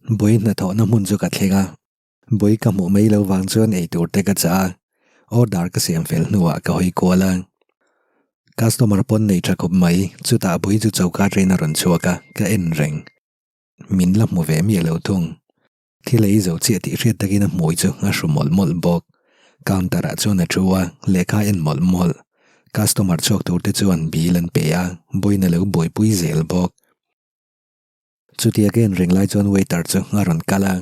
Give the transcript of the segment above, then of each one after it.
Bui hnathawhna hmun chu ka thleng a, bui ka hmuh mai lo vang chuan eitur te ka chah a, order ka siam fel hnuah ka hawi kual a. Customer pawn nei tha khawp mai, chutah bui chu choka train a rawn chhuak a, ka en reng. Min la hmu ve miah lo thung. Thil ei zo chiah tih hriat takin a hmui chu a hru mawlh mawlh bawk. Counter ah chuan a thu a, lehkha a en mawlh mawlh. Customer chhuak tur te chuan bill an pe a, buain a lo buaipui zel bawk. Chutia ka en reng lai chuan waiter chu a rawn kal a,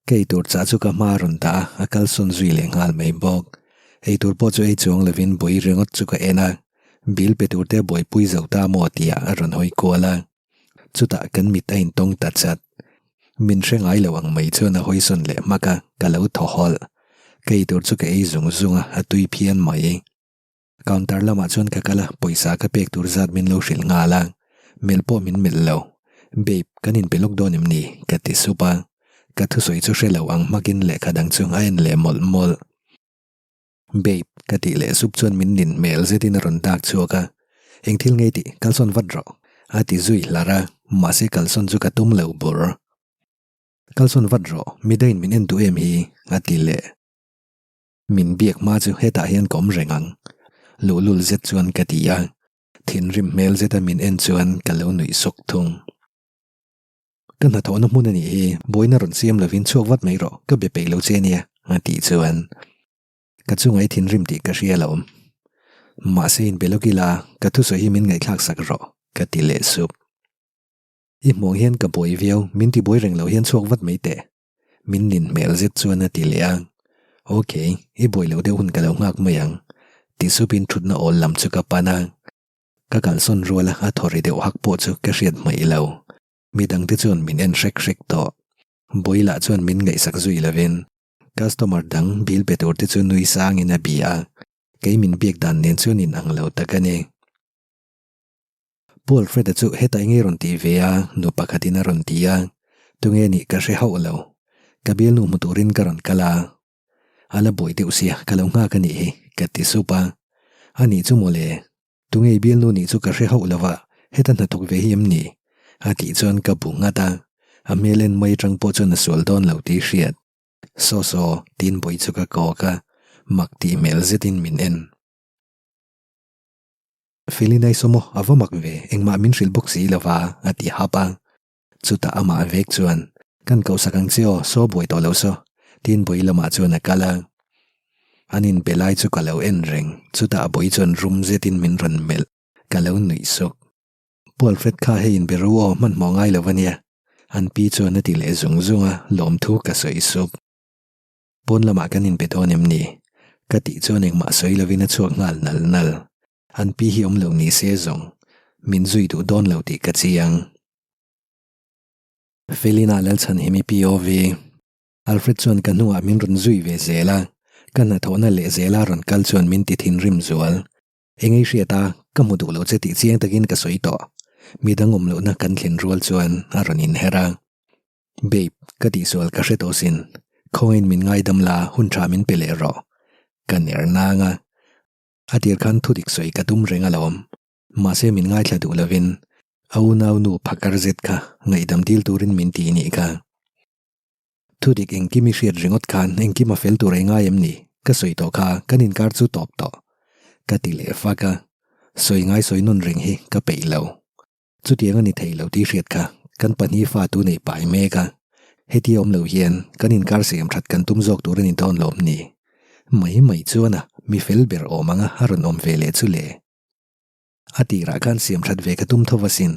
ka eitur chah chu ka hma a rawn dah a, a kalsawn zui leh nghal mai bawk. Eitur pawh chu ei chuang lovin bui ringawt chu ka en a, bill pe tur te a buaipui zo ta maw tih ah a rawn hawi kual a. Chutah kan mit a intawng ta chat. Min hre ngai lo ang mai chuan a hawisawn leh hmak a, ka lo thaw hawlh. Ka eitur chu ka ei zung zung a, a tui phian mai. Counter lamah chuan ka kal a, pawisa ka pek tur zat min lo hrilh nghal a, melh pawh min melh lo. Babe, kan inpe lawk dawn em ni? ka ti sup a. Ka thusawi chu hre lo ang hmakin lehkha dang chu a en leh mawlh mawlh. Babe, ka tih leh sup chuan min nin hmel zetin a rawn dak chhuak a, Eng thil ngei tih, kalsawn vat rawh, a ti zui hlar a, mahse kalsawn chu ka tum lo bur. Kalsawn vat rawh, midain min en duh em hi, a ti leh. Min biak hma chu hetah hian ka awm reng ang, luhlul zet chuan ka ti a, thinrim hmel zeta min en chuan ka lo nuih sawk thung. Ka hnathawhna hmun a nih hi, buaina rawn siam lovin chhuak vat mai rawh, ka be peih lo che ania, a tih chuan ka chunga i thinrim tih ka hria lo. Mahse inbe lawk ila, ka thusawi hi min ngaihthlak sak rawh, ka ti leh sup. I hmuh ang hian ka buai viau, min ti buai reng lo hian chhuak vat mai teh. Min nin hmel zet chuan a ti leh a, Ok, i buai loh deuh hun ka lo nghak mai ang, ti supin thutna awl lam chu ka pan a. Ka kalsawn rual a, a thaw ri deuh hak pawh chu ka hriat hmaih lo. Midangte chuan min en hrek hrek tawh. Bawilah chuan min ngaihsak zui lovin customer dang bill pe tur te chu nui sangin a bia a, kei min biak dan nen chuan in ang lo tak a ni. Pu Alfred-a chu hetah enge rawn tih ve a, nu pakhatin a rawn ti a, tunge nih ka hre hauh lo. Ka bialnu hmu turin ka rawn kal a, a la buai deuh sia ka lo nghak a nih hi, ka ti sup a. A nih chu mawle, tunge i bialnu nih chu ka hre hauh lo va, heta hnathawk ve hi em ni? A tih chuan ka bu nghat a, a hmel en mai atang pawh chuan a sual dawn lo tih hriat. Saw saw, tiin buai chu ka kawk a, mak tih hmel zetin min en. Felinai sawmaw a va mak ve, engmah min hrilh bawk si lova, a ti hap a. Chutah amah vek chuan, Kan kohsak ang che aw, saw buai tawh lo saw, tiin bui lamah chuan a kal a. An inbe lai chu ka lo en reng, chutah bui chuan rum zetin min rawn melh, ka lo nuih suk. Pu Alfred kha hei inbe ru aw, hmanhmawh ngai lo a nia, an pi chuan a ti leh zung zung a, lawmthu ka sawi sup. Pawn lamah kan inbe dawn em ni? Ka tih chuan engmah sawi lovin a chhuak nghal nal nal. An pi hi awm lo ni se zawng. Min zui duh dawn lo tih ka chiang. Felina Lalchhanhimi POV. Alfred chuan ka hnungah min rawn zui ve zel a, ka hnathawhna leh zela rawn kal chuan min ti thinrim zual. Eng ei hriat a, ka hmu duh lo che tih chiang takin ka sawi tawh. Midang awm lohna kan thlen rual chuan a rawn inher a. Babe, ka tihsual ka hre tawh sin. Khawngain min ngaidam la, hun tha min pe leh rawh. Ka ner nang a. A tir khan thudik sawi ka tum reng alawm. Mahse min ngaithla duh lovin a unau nu phakar zet kha ngaihdam dil turin min ti nih kha. Thudik engkim i hriat ringawt khan engkim a fel tur ei ngai em ni? Ka sawi tawh kha kan inkar chu tawp tawh. Ka ti leh fak a. Sawi ngai sawi nawn reng hi ka peih lo. Chutiang a ni thei lo tih hriat kha kan pahnih fa tu nei pai mek a, hetia awm lo hian kan inkar siam that kan tum zawk tur a ni dawn lawm ni? Mai mai chuan a mi fel ber awm anga a rawn awm ve leh chu le. A tirah khan siam that ve ka tum tho asin,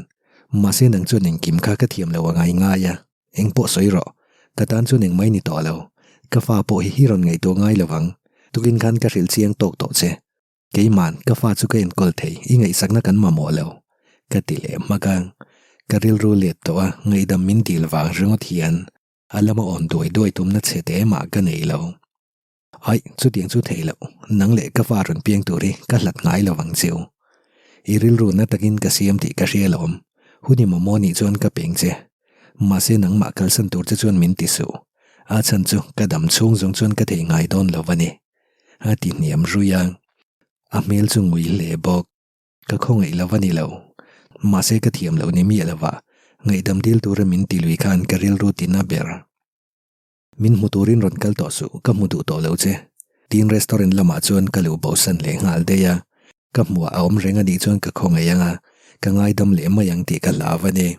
mahse nang chuan engkim kha ka thiam lo a ngai ngai a, eng pawh sawi rawh, ka tan chuan engmai ni tawh lo, ka fa pawh hi hi rawn ngaihtuah ngai lo ang, tukin khan ka hrilh chiang tawk tawh che. Keiman ka fa chu ka enkawl thei, i ngaihsakna kan mamawh lo, ka ti leh hmak a. Ka rilru let tawh a, ngaihdam min dil vang ringawt hian a lama awn duai duai tumna chhe te mah ka nei lo. Aih, chutiang chu thei loh, nang leh ka fa rawn piang tur hi ka hlat ngai lo vang chiu. I rilru na takin ka siam tih ka hria lawm, hun i mamawh nih chuan ka peng che. Mahse nangmah kalsan tur che chuan min ti suh, a chhan chu ka dam chhung zawng chuan ka thei ngai dawn lo a ni. A ti hniam rui a, a hmel chu ngui hle bawk. Ka khawngaih lo a ni lo. Mahse ka thiam loh ni miah lova, Ngaihdam dil tura min ti lui khan ka rilru tina ber. Min hmu turin rawn kal tawh suh, ka hmu duh tawh lo che. Tiin restaurant lamah chuan ka luh bosan leh nghal daih a. Ka hmuh a awm reng anih chuan ka khawngaih ang a, ka ngaidam leh mai ang tih ka hlau a ni.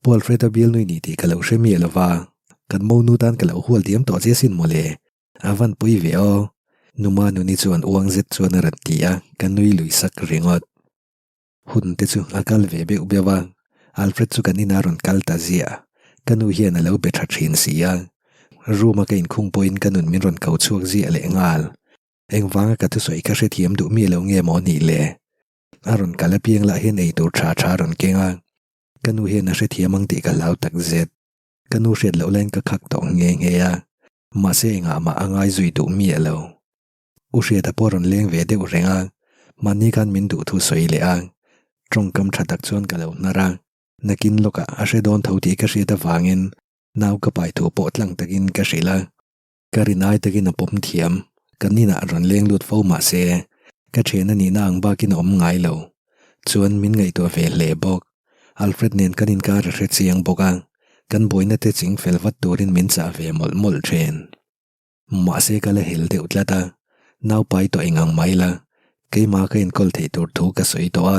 Pu Alfred-a bialnui ni tih ka lo hre miah lo va, kan monu tan ka lo hual diam tawh che asin mawle. A van pui ve aw. Numa nuni chuan uang zet chuan a rawn ti a, ka nui lui sak ringawt. Hun te chu a kal ve beuh beuh a, Alfred chu kan inah a rawn kal ta ziah. Ka nu hian a lo be tha thin si a, room a ka inkhung pawhin ka nun min rawn ko chhuak ziah leh nghal. Engvanga ka thusawi kha hrethiam duh mi lo nge maw nih le? A rawn kal apiang lah hian eitur tha tha a rawn keng a, ka nu hian a hrethiam ang tih ka hlau tak zet. Ka nu hriat loh laiin ka khak tawh nghe nghe a, mahse engah mah a ngai zui duh miah lo. U Hriata pawh a rawn leng ve deuh reng a, mahni khan min duh thu sawi leh a, tawngkam tha tak chuan ka lo hnar a, nakin lawkah a hre dawn tho tih ka hriat avangin nau ka pai thu pawh tlang takin ka hrilh a. Ka rin ai takin a pawm thiam, kan inah rawn leng lut fo mah se, ka thian a nihna ang bakin a awm ngai lo. Chuan min ngaihtuah ve hle bawk. Alfred nen kan inkar a hre chiang bawk a, kan buaina te ching fel vat turin min chah ve mawlh mawlh thin. Mahse ka la hel deuh tlat a, nau pai tawh eng ang mai la, keimah ka enkawl theih tur thu ka sawi tawh a,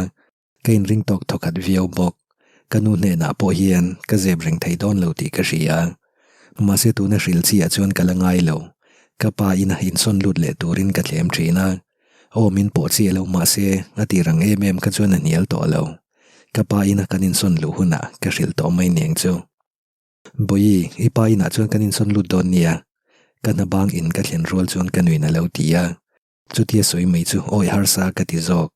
ka inring tawk thawkhat viau bawk. Ka nu hnenah pawh hian ka zep reng thei dawn lo tih ka hria. Mahse tuna hrilh chiah chuan ka la ngai lo, ka pa ina insawn lut leh turin ka thlem thin a, aw min pawh chiah lo mahse a tir ang em em kha chuan a hnial tawh lo. Ka pa ina kan insawn luh hunah ka hrilh tawh mai niang chu. Bawihi, i pa inah chuan kan insawn lut dawn nia. Ka hna bang in ka thlen rual chuan ka nuin a lo ti a. Chutia sawi mai chu awi harsa ka ti zawk.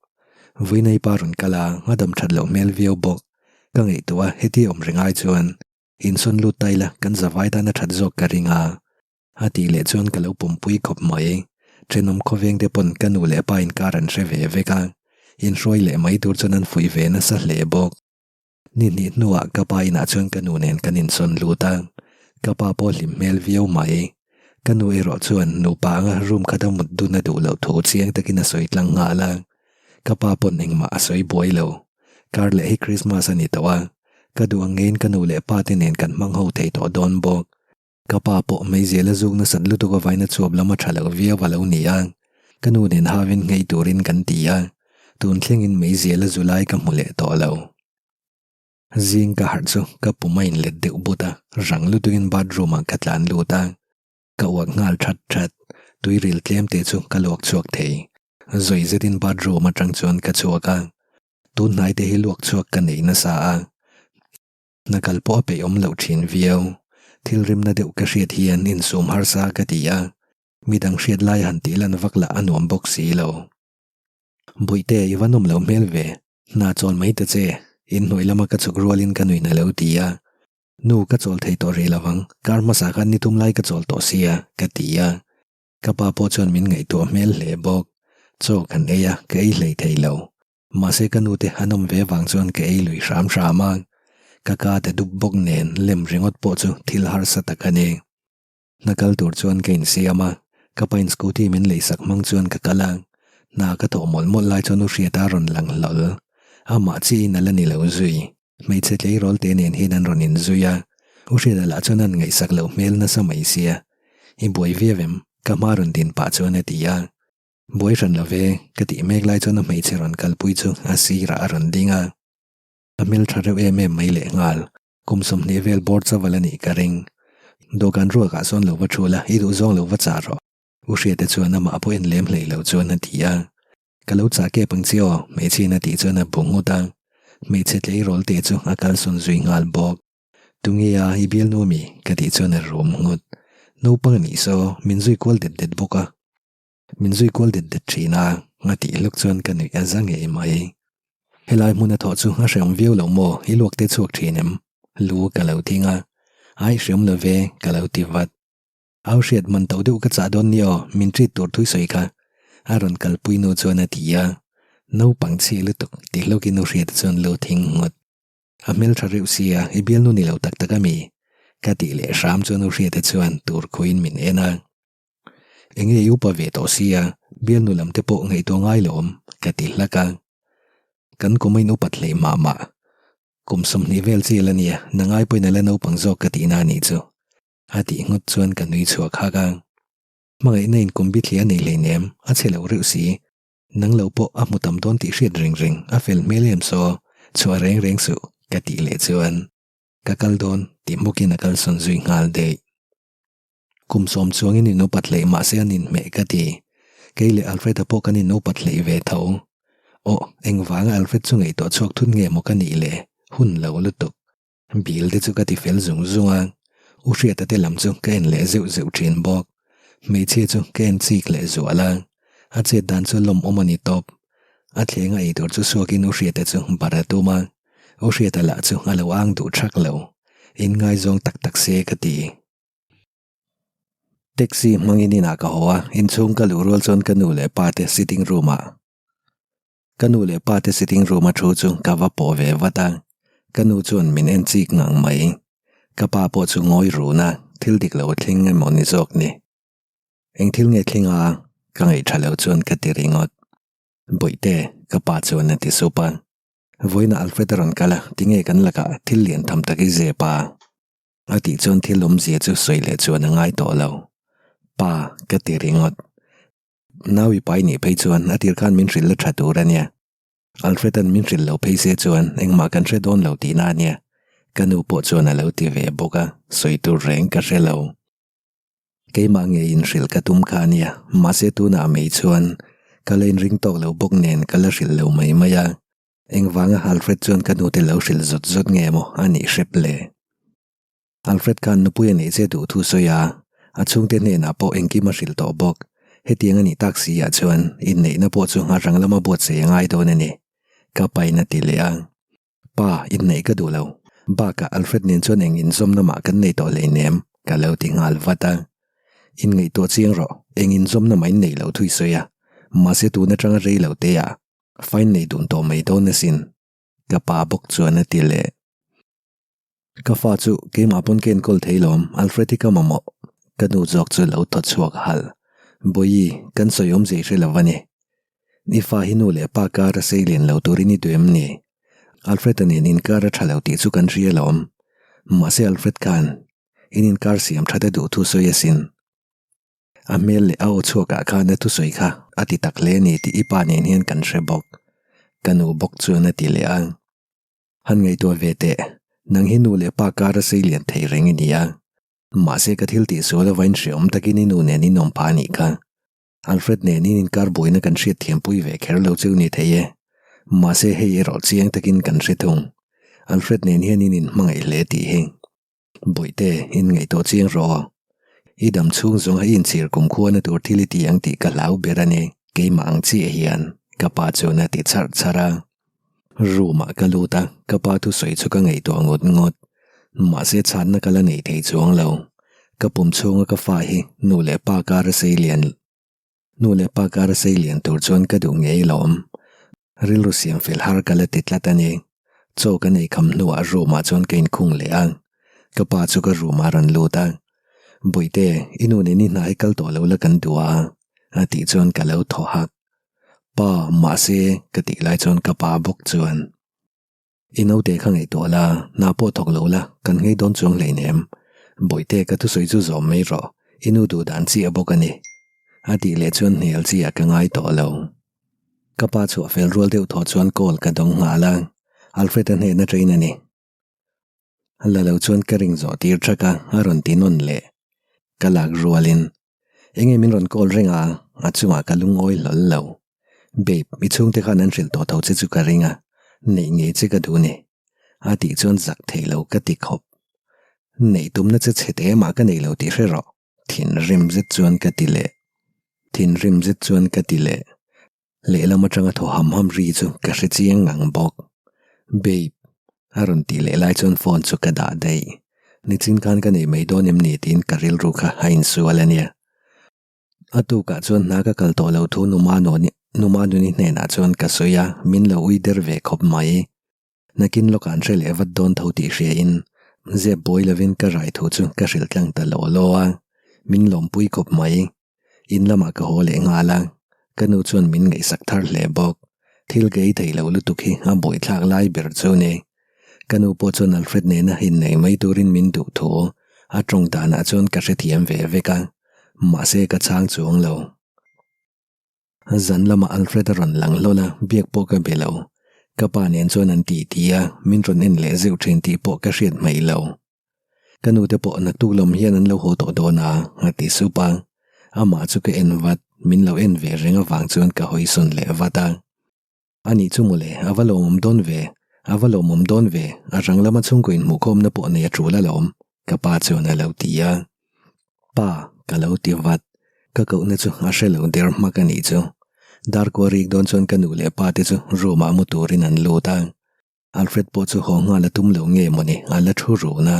Vawiina i pa rawn kal a, a dam that loh hmel viau bawk. Ka ngaihtuah a, hetia awm reng ai chuan insawn lut ta ila kan zavai tan a that zawk ka ring a. A tih leh chuan ka lo pumpui khawp mai. Thenawm khawveng te pawn ka nu leh pa inkar an hre ve vek a, inhruai leh mai tur chuan an fuih ve nasa hle bawk. Ni hnih hnuah ka pa inah chuan ka nu nen kan insawn lut a, ka pa pawh hlim hmel viau mai. Ka nu erawh chuan nupa anga room khata mut dun a duh loh thu chiang takin a sawi tlang nghal a, ka pa pawn engmah a sawi buai lo. Kar leh hi Christmas a ni tawh a, ka duh ang ngeiin ka nu leh pa te nen kan hmang ho thei tawh dawn bawk. Ka pa pawh meizial a zuk nasat lutuk avain a chuap lam a tha lo viau a lo ni a, ka nu nen havin nghei turin kan ti a, tun thlengin meizial a zu lai ka hmu leh tawh lo. Zing ka harh chu ka pum a inlet deuh but a, rang lutukin bathroom ah ka tlan lut a, ka uak nghal that that, tuiril tlem te chu ka luak chhuak thei, zawi zetin bathroom atang chuan ka chhuak a, tun hnai te hi luak chhuak ka nei nasa a. Hna kal pawh a peih awm loh thin viau. Thil rimna deuh ka hriat hian insum harsa ka ti a, midang hriat lai han tih lan vak lah a nuam bawk si lo. Bawihte, i va nawm lo hmel ve, hna chawl mai ta che, inhnuai lama ka chhuk rualin ka nuin a lo ti a. Nu, ka chawl thei tawh rih lo ang, kar hmasa khan ni tum lai ka chawl tawh sia, ka ti a. Ka pa pawh chuan min ngaihtuah hmel hle bawk. Chaw kan ei a, ka ei hlei thei lo. Mahse ka nute an awm ve vang chuan ka ei lui hram hram a, ka ka te dup bawk nen lem ringawt pawh chu thil harsa tak a ni. Hna kal tur chuan ka insiam a, ka pain scooty min leisak hmang chuan ka kal a, hna ka thawh mawlh mawlh lai chuan u Hriata a rawn lang hlawl. Amah chiahin a la ni lo zui, hmeichhe tleirawl te nen hian an rawn inzui a, u Hriata lah chuan an ngaihsak loh hmel nasa mai sia, I buai viau em? Ka hma rawn din pah chuan a ti a. Buai hran lo ve, ka tih mek lai chuan a hmeichhe rawn kalpui chu a sirah a rawn ding a. A hmeltha reuh em em mai lehnghal, kum 20 vel bawr chaval a nih ka ring. Dawhkan ruakah sawn lo va thu la, i duh zawng lo va chah rawh. U Hriata chuan amah pawh en lem hlei lo chuan a ti a. Ka lo chah kep ang che aw, hmeichhiain a tih chuan a bu nghut a. Hmeichhe tleirawl te chu a kalsawn zui nghal bawk. Tunge a, i bialnu ami? ka tih chuan a rum nghut. Naupang a nih saw, min zui kual det det bawk a. Min zui kual det det thin a, a tih hluk chuan ka nuih a za ngei mai. Helai hmun a thawh chu a hreawm viau lo maw, i luak te chhuak thin em? Lu ka lo thing a, ai hreawm lo ve, ka lo ti vat. Au hriat man to deuh ka chah dawn nia aw, min treat tur thui sawi kha. A rawn kalpui nu chuan a ti a, naupang chhi lutuk ti hlukin u hriat chuan lu thing nghut. A hmeltha reuh sia, i bialnu ni lo tak tak a mi? Ka tih leh hram chuan u hriata chuan tur khuin min en a. Enge i upa ve tawh sia, bialnu lam te pawh ngaihtuah ngai lo awm, ka ti hlak a. Kan kum a in upat hlei mah mah. Kum 20 vel chi la nia, na ngai pawhin a la naupang zawk ka tihna a nih chu. A tih nghut chuan ka nui chhuak hak a. Hmangaihna in kum bithli a nei hleinem, a chhe lo reuh si. Nang lo pawh a hmu tam dawn tih hriat reng reng, a fel hmel em saw, chhuah reng reng suh, ka tih leh chuan ka kal dawn tih hmukin a kalsawn zui nghal daih. Kum sawm chuangin in upat hleih mahse an inhmeh ka ti. Kei leh Alfred-a pawh kan in upat hleih ve tho. Aw, engvanga Alfred chu ngaihtuah chhuak thut nge maw ka nih le? Hun lo lutuk. Bill te chu ka ti fel zung zung a, U Hriata te lam chu ka en leh zeuh zeuh thin bawk. Hmeichhia chu ka en chik leh zual a, a chet dan chu lawmawm a ni tawp. A thlenga ei tur chu suakin U Hriata chu bar a tum a, U Hriata lah chu a lo ang duh thak lo. Inngaizawng tak tak se ka ti. Taxi hmangin inah ka haw a, inchhung ka luh rual chuan ka nu leh pa te sitting room ah ka nu leh pa te sitting room a thu chu ka va pawh ve vat a, ka nu chuan min en chik ngang mai. Ka pa pawh chu ngawi run a, thil dik lo a thleng emaw ni zawk ni. Eng thil nge thleng a? Ka ngaih tha lo chuan ka ti ringawt. Bawihte, ka pa chuan a ti sup a. Vawiinah Alfred a rawn kal a, tinge kan lakah thil lian tham tak i zep a? A tih chuan thil awmzia chu sawi leh chuan a ngai tawh lo. Pa, ka ti ringawt. Nau i pai nih phei chuan a tir khan min hrilh la tha tur a nia. Alfred-a'n min hrilh lo phei se chuan engmah kan hre dawn lo tihna a nia. Ka nu pawh chuan a lo ti ve bawk a, sawi tur reng ka hre lo. Keimah ngeiin hrilh ka tum kha a nia, mahse tunah mai chuan ka la inring tawk lo bawk nen ka la hrilh lo mai mai a. Engvanga Alfred chuan ka nute lo hrilh zawt zawt nge maw a nih hrep le? Alfred khan nupui a neih che duh thu sawi a, a chhungte hnenah pawh engkim a hrilh tawh bawk. Hetiang a nih tak si ah chuan inneihna pawh chu a rang lama buatsaih a ngai dawn a ni. Ka pain a ti leh a. Pa, inneih ka duh lo. Bakah Alfred nen chuan eng inzawmna mah kan nei tawh hleinem, ka lo ti nghal vat a. Inngaihtuah chiang rawh, eng inzawmna mah in neih loh thu i sawi a, mahse tun atanga rei lo te ah Fine nei dun tawh mai dawn asin, ka pa bawk chuan a ti leh. Ka fa chu keimah pawn ka enkawl thei lawm, Alfred hi ka mamawh. Ka nu zawk chu lo thaw chhuak halh. Bawihi, kan sawi awm zei hre lo a ni. I fa hi nu leh pa kar a sei lian lo turin i duh em ni? Alfred-a nen inkar a tha lo tih chu kan hria lawm. Mahse Alfred khan in inkar siam that a duh thu sawi asin. A hmel leh a aw chhuakah khan a thusawi kha a ti tak hle a ni tih i pa nen hian kan hre bawk. Ka nu bawk chuan a ti leh a. Han ngaihtuah ve teh, nang hi nu leh pa kar a sei lian thei reng i ni a. Mahse ka thil tih sual avain hreawm takin i nu nen in awm phah a nih kha. Alfred nen in inkar buaina kan hriat thiampui ve kher lo cheu ni thei e. Mahse hei erawh chiang takin kan hre thung. Alfred nen hian in inhmangaih hle tih hi. Bawihte, in ngaihtuah chiang rawh. I dam chhung zawng a inchhir kum khuana tur thil i ti ang tih ka hlau ber a ni, keimah ang chiah hian, ka pa chuan a ti charh charh a. Room ah ka lut a, ka pa thusawi chu ka ngaihtuah ngawt ngawt. Mahse chhanna ka la nei thei chuang lo. Ka pum chhunga ka fa hi nu leh pa kar a sei lian. Nu leh pa kar a sei lian tur chuan ka duh ngei lawm. Rilru siam fel har ka la ti tlat a ni. Chaw ka nei kham hnuah room ah chuan ka inkhung leh a. Ka pa chu ka room ah a rawn lut a. Bawihte, i nu nen i hna hi kal tawh lo la kan duh a, a tih chuan ka lo thaw hak. Pa, mahse, ka tih lai chuan ka pa bawk chuan. I naute kha ngaihtuah la, hna pawh thawk lo la, kan nghei dawn chuang hleinem. Bawihte ka thusawi chu zawm mai rawh, i nu duh dan chiah bawk a ni. A tih leh chuan hnial chiah ka ngai tawh lo. Ka pa chhuah fel rual deuh thaw chuan call ka dawng nghal a, Alfred-a hnehna train a ni. La lo chuan ka ring zawh tir thak a, a rawn ti nawn leh. Ka lak rualin, Enge min rawn call reng a, a chungah ka lungawi hlawl lo. Babe, i chhungte khan an hrilh tawh tho che chu ka ring a, neih ngei che ka duh ni. A tih chuan zak thei lo ka ti khawp. Neih tumna che chhe te mah ka nei lo tih hre rawh, thinrim zet chuan ka ti leh. Thinrim zet chuan ka ti leh. Lehlam atanga thaw ham ham ri chu ka hre chiang ngang bawk. Babe. A rawn tih leh lai chuan phone chu ka dah daih. Nichin khan ka nei mai dawn em ni tiin ka rilru kha a insual a nia. A tukah chuan hna ka kal tawh lo thu Numanuni Numanuni hnenah chuan ka sawi a, min lo ui der ve khawp mai. Nakin lawkah an hre leh vat dawn tho tih hriain zep buai lovin ka rai thu chu ka hrilh tlang ta law law a, min lawmpui khawp mai. In lamah ka haw leh nghal a, ka nu chuan min ngaihsak thar hle bawk. Thil ka ei theih loh lutuk hi a buaithlak lai ber chu ni. Ka nu pawh chuan Alfred nena innei mai turin min duh thu a tawng danah chuan ka hrethiam ve vek a, mahse ka chhang chuang lo. Zan lamah Alfred a rawn lang hlawl a, biak pawh ka be lo. Ka pa nen chuan an tih ti a, min rawn en leh zeuh thin tih pawh ka hriat hmaih lo. Ka nu te pawh naktuk lawm hian an lo haw tawh dawn a, a ti sup a. Amah chu ka en vat, min lo en ve reng avang chuan ka hawi sawn leh vat a. A nih chu mawle, a va lawmawm dawn ve, a va lawmawm dawn ve, a rang lama chhungkaw inhmuhkhawmna pawh nei a tul alawm, ka pa chuan a lo ti a. Pa, ka lo ti vat, ka kohna chu a hre lo der hmak a nih chu. Darkua rik dawn chuan ka nu leh pa te chu room ah mu turin an lut a. Alfred pawh chu haw nghal a tum lo nge mawni a la thu run a,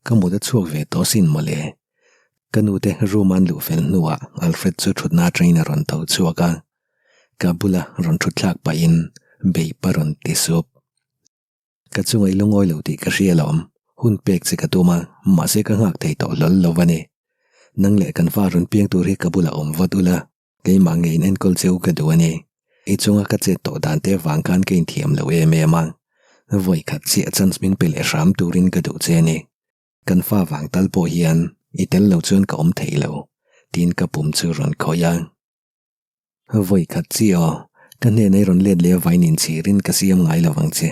ka mut a chhuak ve tawh sin mawle. Ka nu te room an luh fel hnuah Alfred chu thutna atangin a rawn tho chhuak a, ka bula rawn thut thlak pahin beip a rawn ti sup. Ka chunga i lungawi lo tih ka hria alawm, hun pek che ka tum a, mahse ka nghak thei tawh hlawl lo a ni. Nang leh kan fa rawn piang tur hi ka bulah awm vat ula, Keimah nge in enkawl che u ka duh a ni. I chunga ka chet tawh dan te avang khan ka inthiam lo em em a. Vawi khat chiah chance min pe leh hram turin ka duh che a ni. Kan fa vang tal pawh hian i tel lo chuan ka awm thei lo, tiin ka pum chu rawn khawih a. Vawi khat chiah aw, ka hnenah i rawn let leh avain inchhirin ka siam ngai lo vang che.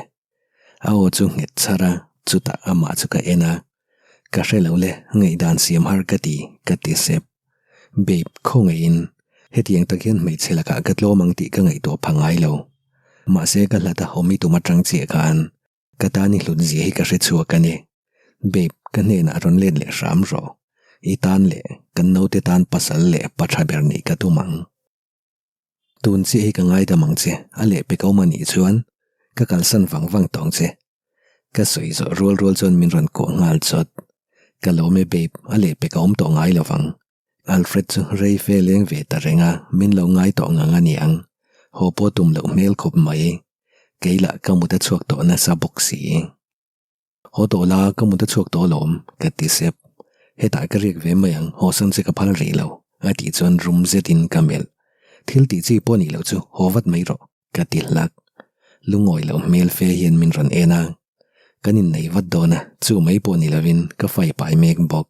A aw chu nghet char a, chutah amah chu ka en a. Ka hre lo le, ngaihdan siam har ka ti, ka ti sep. Babe, khawngaihin, hetiang tak hian hmeichhe lakah ka tlawm ang tih ka ngaihtuah pha ngai lo. Mahse ka hlat a awm i tum atang chiah khan ka tan i hlut zia hi ka hre chhuak a ni. Babe, ka hnenah rawn let leh hram rawh. I tan leh kan naute tan pasal leh pa tha ber nih ka tum ang. Tun chiah hi ka ngaidam ang che, a lehpek awm a nih chuan ka kalsan vang vang tawng che. Ka sawi zawh rual rual chuan min rawn kuah nghal chawt. Ka lawm e babe, a lehpek a awm tawh ngai lo vang. Alfred chu rei fe leng ve ta reng a, min lo ngai tawh ngang a ni ang. Haw pawh tum loh hmel khawp mai. Kei lah ka mut a chhuak tawh nasa bawk si. Haw tawh la, ka mut a chhuak tawh alawm, ka ti sep. Hetah ka riak ve mai ang, haw san che ka phal rih lo, a tih chuan rum zetin ka melh. Thil tih chi pawh nih loh chu haw vat mai rawh, ka ti hlak. Lungawi loh hmel fe hian min rawn en a. Kan innei vat dawn a, chu mai pawh ni lovin ka fai pai mek bawk.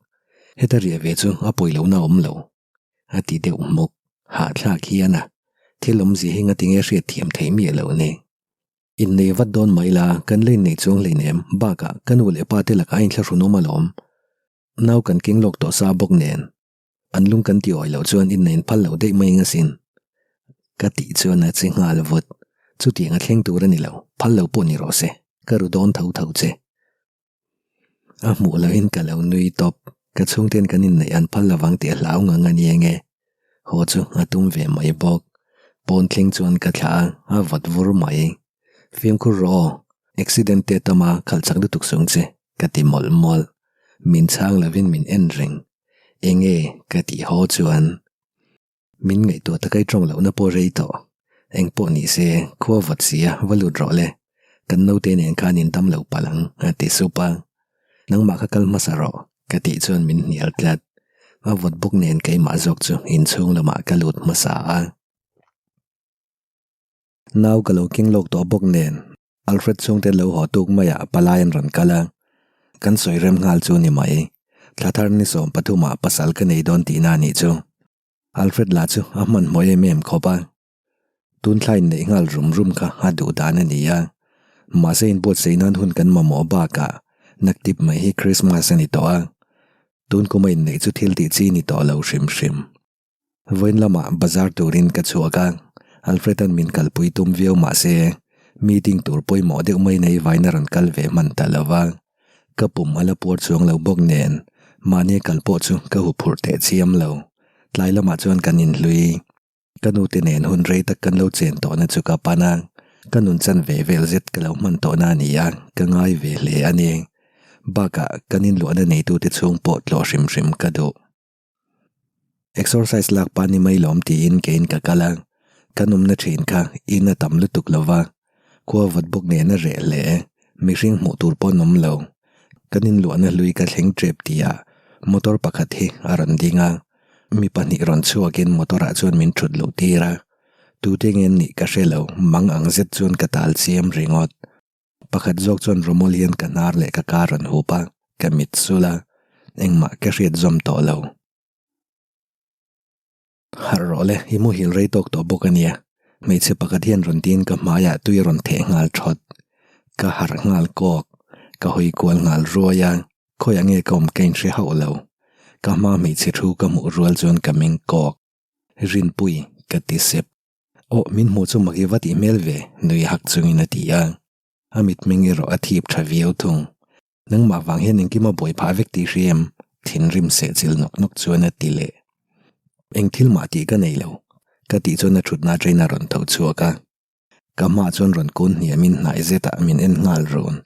Heta riah ve chu a pawi lohna a awm lo, a ti deuh hmuk. Hahthlak hian a, thil awmzia hi ngatinge hriatthiam theih miah loh ni. Innei vat dawn mai la, kan la innei chuang hleinem, bakah ka nu leh pa te lakah a inthlahrun awm alawm. Nau kan keng lawk tawh sa bawk nen, an lung kan ti awi loh chuan innein phal lo daih mai asin. Ka tih chuan a che nghal vut, chutiang a thleng tur a ni lo, phal lo pawh ni rawh se, ka ru dawn tho tho che. A hmuh lohin ka lo nui tawp, ka chhungten kan inneih an phal lovang tih a hlau ngang a ni enge. Haw chu a tum ve mai bawk. Pawn thleng chuan ka thlah a, a vawt vur mai. Fimkhur rawh aw, accident te tam a khalh chak lutuk sung che, ka ti mawlh mawlh. Min chhang lovin min en reng. Enge ka tih haw chuan. Min ngaihtuah takai tawng lohna pawh rei tawh. Eng pawh ni se, khua vawt si a, va lut rawh le. Kan naute nen khan in dam lo palh ang, a ti sup a. Nangmah kha kal hmasa rawh, ka tih chuan min hnial tlat. A vawt bawk nen keimah zawk chu inchhung lamah ka lut hmasa a. Nau ka lo keng lawk tawh bawk nen, Alfred chhungte lo haw tuk maiah palai an rawn kal a, kan sawi rem nghal chu ni mai. Thla thar ni 13 ah pasal ka nei dawn tihna a nih chu. Alfred lah chu a hmanhmawh em em khawp a. Tun thla inneih nghal rum rum kha a duh dan a ni a. Mahse inbuatsaih nan hun kan mamawh bakah naktip mai hi Christmas a ni tawh a. Tun kuma inneih chu thil tih chi ni tawh lo hrim hrim. Vawiin lamah bazar turin ka chhuak a, Alfred-a'n min kalpui tum viau mah se, meeting tur pawimawh deuh mai nei vain a rawn kal ve hman ta lo va. Ka pum a la puar chuang lo bawk nen, mahni kal pawh chu ka huphurh teh chiam lo. Tlai lamah chuan kan inhlui. Ka nute nen hun rei tak kan lo chen tawhna chu ka pan a, ka nun chan ve vel zet ka lo hman tawhna a ni a, ka ngai ve hle a ni. Bakah, kan inluahna neitute chhung pawh tlawh hrim hrim ka duh. Exercise lak pa ni mai lawm tiin keiin ka kal a, kan awmna thin kha in a tam lutuk lo va, khua vawt bawk nen a reh hle, mihring hmuh tur pawh an awm lo. Kan inluahna hlui ka thleng tep tihah motor pakhat hi a rawn ding a, mi pahnih rawn chhuakin motor ah chuan min thut luh tir a, tute nge an nih ka hre lo, mang ang zet chuan ka tal chiam ringawt. Pakhat zawk chuan rawmawl hian ka hnar leh ka kar rawn hup a, ka mit sul a, engmah ka hriat zawm tawh lo. Harh rawh le, i muhil rei tawk tawh bawk a nia. Hmeichhe pakhat hian rawn tiin ka hmaiah tui a rawn theh nghal thawt. Ka harh nghal kawk, ka hawi kual nghal ruai a, khawiah nge ka awm ka inhre hauh lo. Ka hma hmeichhe thu ka hmuh rual chuan ka meng kawk. Rinpui, ka ti sep. Aw, min hmuh chu mak i va tih hmel ve, nui hak chungin a ti a. A mitmeng erawh a thip tha viau thung. Nangmah vang hian engkim a buai phah vek tih hria em? Thinrim sehchilh nawk nawk chuan a ti leh. Eng thil mah tih ka nei lo, ka tih chuan a thutna atangin a rawn tho chhuak a. Ka hmaah chuan rawn kun hniamin hnai zetah min en nghal run.